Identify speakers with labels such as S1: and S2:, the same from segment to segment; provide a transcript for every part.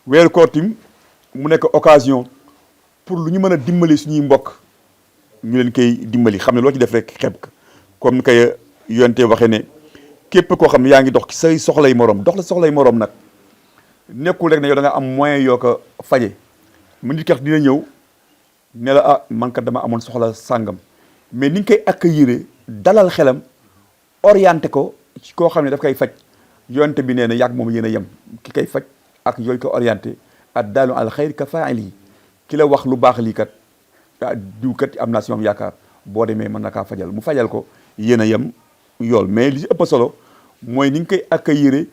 S1: weeru koor tim mu nekk occasion pour lu ñu mën a dimbali suñuy mbokk ñu leen koy dimbali xam ne loo ci def rek xeeb ka comme ni koy yonte waxee ne képp koo xam ne yaa ngi dox ci say soxlay morom dox la soxlay morom nag nekkul rek ne yow da nga am moyen yoo ko faje mu nit kat dina ñëw ne la ah man kat dama amoon soxla sàngam mais ni nga koy accueillir dalal xelam orienté ko ci koo xam ne daf koy faj yonte bi nee na yàgg moom yéen a yem ki koy faj ak yooyu ko orienté ak daalu al xayr ka faa'ili ki la wax lu baax lii kat ah diw kat am naa si moom yaakaar boo demee mën na kaa fajal mu fajal ko yéen a yem yool mais li si ëpp solo mooy ni nga koy accueillir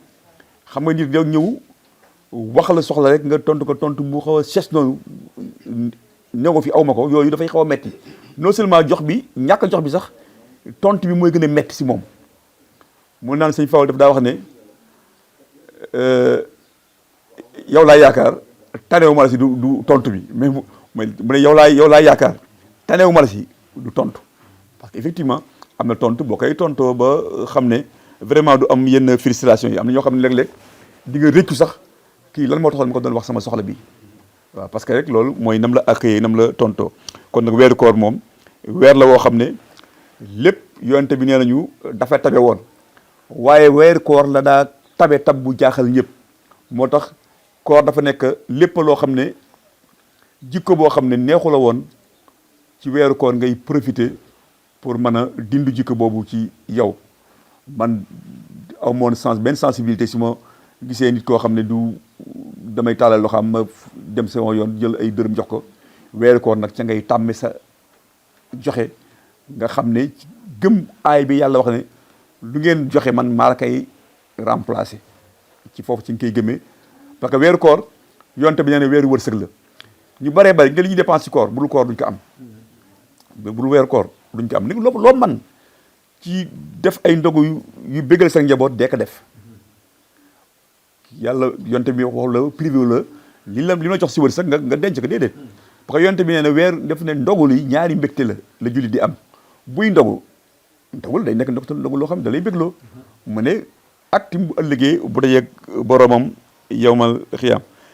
S1: xam nga nit da ñëw wax la soxla rek nga tontu ko tontu bu xaw a ses noonu ne ko fi aw ma ko yooyu dafay xaw a metti non seulement jox bi ñàkk jox bi sax tontu bi mooy gën a metti si moom mu naan sëñ Fawal daf daa wax ne yow laa yaakaar tanewu ma la si du tontu bi mais mu ne yow laa yaakaar tanewu ma la si du tontu parce que effectivement am na tontu boo koy tontoo ba xam ne vraiment du am yenn frustration yi am na ñoo xam ne léeg-léeg di nga réccu sax kii lan moo taxoon ma ko doon wax sama soxla bi waaw parce que rek loolu mooy nam la accueillir nam la tontoo kon nag weeru koor moom weer la woo xam ne lépp yonte bi nee nañu dafa tabe woon waaye weeru koor la daa tabe tab bu jaaxal ñëpp moo tax koor dafa nekk lépp loo xam ne jikko boo xam ne neexu la woon ci weeru koor ngay profiter pour mën a dindu jikko boobu ci yow man amoon sens benn sensibilité si ma gisee nit koo xam ne du damay taalal loo xam ma dem sama yoon jël ay dërëm jox ko weeru koor nag ca ngay tàmme sa joxe nga xam ne gëm aay bi yàlla wax ne lu ngeen joxe man maa la koy remplacer ci foofu ci nga koy gëmee parce que weeru koor yonte bi nee ne weeru wërsëg la ñu baree bari nga li ñuy dépense ci koor budul koor duñ ko am budul weeru koor duñ ko am ni loo man ci def ay ndogu yu bégal sa njaboot dee ko def yàlla yonte bi wax la privé la li ma jox si wërsëg nga denc ko déedéet parce que yonte bi nee na weer def ne ndogu yi ñaari mbégte la julli di am buy ndogul day nekk ndogu loo xam ne da lay bégloo mu ne ak tim bu ëllëgee bu dajeeg boromam yawmal xiyaam